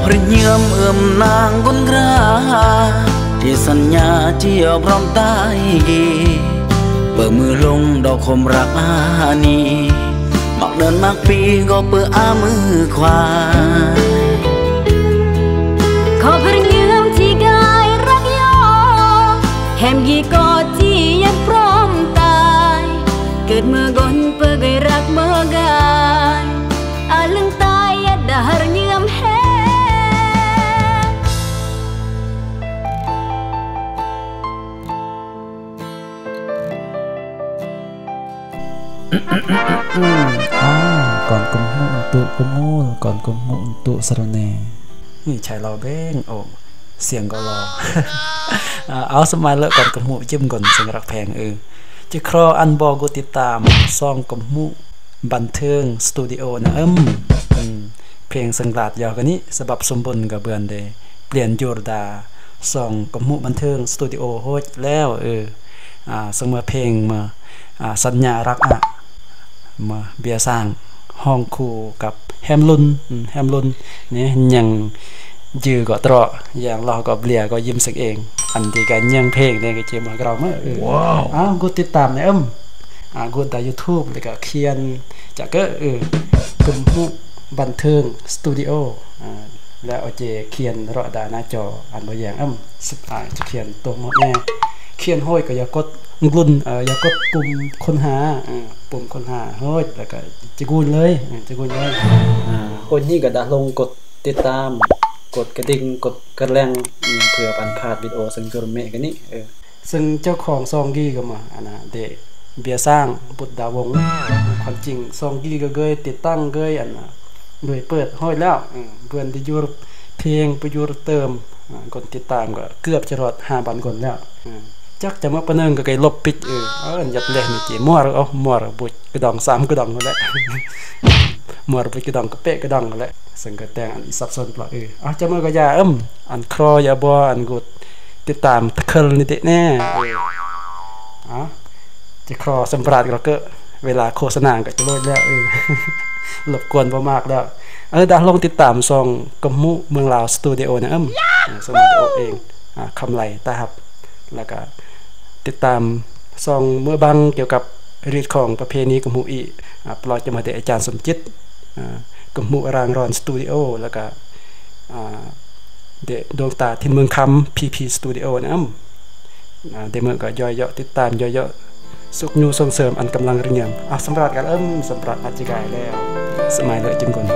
ພະຍາຍາມເອື້ອມນາງກົນກຣາ ທີ່ສັນຍາຈະຍອມພ້ອມຕາຍ ເປີດມືລົງດອກຄວາມຮັກອານີ ມັກເດີນມັກປີກໍເປີດອາມືຂວາຍ ຂໍພະຍາຍາມທີ່ກາຍຮັກຢອ ແຮມກີກອດທີ່ຍັງພ້ອມຕາຍ ເກີດເມື່ອກ່ອນເປີດກາຍຮັກເມື່ອກາຍ ອາລຶງຕາຍຢ່າດາຮັກຍາມແຮງ. ອາ ກ່ອນກົມຫູອຸຕຸກຸມໂອລ ກ່ອນກົມຫູອຸຕຸສະລະແນ ນີ້ໃຊ້ລໍເບັງ ໂອ ສຽງກໍຫຼໍ່ ອາ ເອົາ ສະມາເລີກກ່ອນກົມຫູຈິ້ມກ່ອນ ສຽງຮັກແພງ ເອີ ຈະຂໍອັນບໍ່ກົດຕິດຕາມຊ່ອງກົມຫູບັນເທີງສະຕູດິໂອນະ ອືມ ເພງສັງລາດຢາວກະນິ ສະບັບສົມບູນກະເບືອນເດ ປ່ຽນຢູ່ລະດາ ຊ່ອງກົມຫູບັນເທີງສະຕູດິໂອໂຮດແລ້ວ ເອີ ອາ ສະເໝີເພງມາ ອາ ສັນຍາຮັກອະ ມາເບຍສ້າງ ຮ້ອງຄູ່ກັບແຮມລຸນ ອືມ ແຮມລຸນ ນີ້ຍັງຈື່ກໍເຕາະ ຢ່າງລາວກໍເບຍກໍຍິ້ມສັກເອງ ອັນທີ່ກະຍັງເພງນີ້ກະເຈມາກະເລົາເມີ ເອີ ອ້າວ ກົດຕິດຕາມແດ່ ອືມ ອາ ກົດດາຢູທູບ ແລ້ວກະຂຽນ ຈະເກີ ເອີ ກົມຫູບັນເທີງສະຕູດິໂອ ອາ ແລ້ວເອົາເຈຂຽນເລາະດາໜ້າຈໍ ອານບໍ່ແຍງ ອືມ ອາ ຈະຂຽນໂຕໝົດແນ່ ຂຽນໂຮດກໍຢ່າກົດ ກຸນ ເອີ ຢ່າກົດປຸ່ມຄົ້ນຫາ ເອີ ປຸ່ມຄົ້ນຫາໂຮດ ແລ້ວກໍຈະກຸນເລີຍ ເອີ ຈະກຸນເລີຍ ອາ ໂຮດນີ້ກໍດາລົງກົດຕິດຕາມ ກົດກະດິ່ງ ກົດກະແລ່ງ ເພື່ອບໍ່ພາດວິດີໂອເຊິ່ງຈຸເມກະນີ້ ເອີ ເຊິ່ງເຈົ້າຂອງຊ່ອງກີ້ກໍມາ ອັນນະ ເດ ເບຍສ້າງ ບຸດດາວົງ ຄວາມຈິງຊ່ອງກີ້ກໍເຄີຍຕິດຕັ້ງ ເຄີຍ ອັນນະ ເຄີຍເປີດໂຮດແລ້ວ ເອີ ເພິ່ນໄດ້ຢູ່ເພງ ໄປຢູ່ເຕີມ ອາ ຄົນຕິດຕາມກໍເກືອບຈະຮອດຫ້າພັນຄົນແລ້ວ ອາ ຈັກຈະມາປານໜຶ່ງກໍໄກລົບປິດ ເອີ ເອີ ຍັດແລ່ນເຈ ມົວ ເອົາ ມົວ ບຸດກະດອງ ສາມກະດອງພຸ້ນແຫຼະ ມົວ ບຸດກະດອງ ກະເປະກະດອງພຸ້ນແຫຼະ ເຊິ່ງກໍແຕ່ງອັນອີສັບສົນປະ ເອີ ເອົາ ຈະມາກໍຢ່າ ອືມ ອັນຄລໍຢ່າບໍ່ ອັນກົດຕິດຕາມຕະເຄີນນີ້ເດແນ່ ເອີ ເອົາ ຈະຂໍສຳປະທານກໍເກີ ເວລາໂຄສະນາກໍຈະໂລດແລ້ວ ເອີ ລົບກວນບໍ່ມາກແລ້ວ ເອີ ດາລອງຕິດຕາມຊ່ອງກົມຫູເມືອງລາວສະຕູດິໂອນະ ອືມ ສະຕູດິໂອເອງ ອາ ຄຳໄລ ຕາຮັບ ແລ້ວກະຕິດຕາມຊ່ອງເມືອບັງ ກ່ຽວກັບຮີດຄອງປະເພນີກົມຫູອີກ ອາ ປະຫຼອດຈະມາແຕ່ອາຈານສົມຈິດ ອາ ກົມຫູອາຣາງຣອນສະຕູດິໂອ ແລ້ວກະ ອາ ເດ ດວງຕາຖິ່ນເມືອງຄຳ ພີພີສະຕູດິໂອນຳ ອາ ເດເມີກໍຢອຍເຍາະ ຕິດຕາມຢອຍເຍາະ ຊຸກຍູ້ສົ່ງເສີມອັນກຳລັງເລື່ອງ ອາ ສຳລັບການເອີ້ມ ສຳລັບອາດຈະກາຍແລ້ວ ສະມາຍເລີກຈຶ່ງກ່ອນ.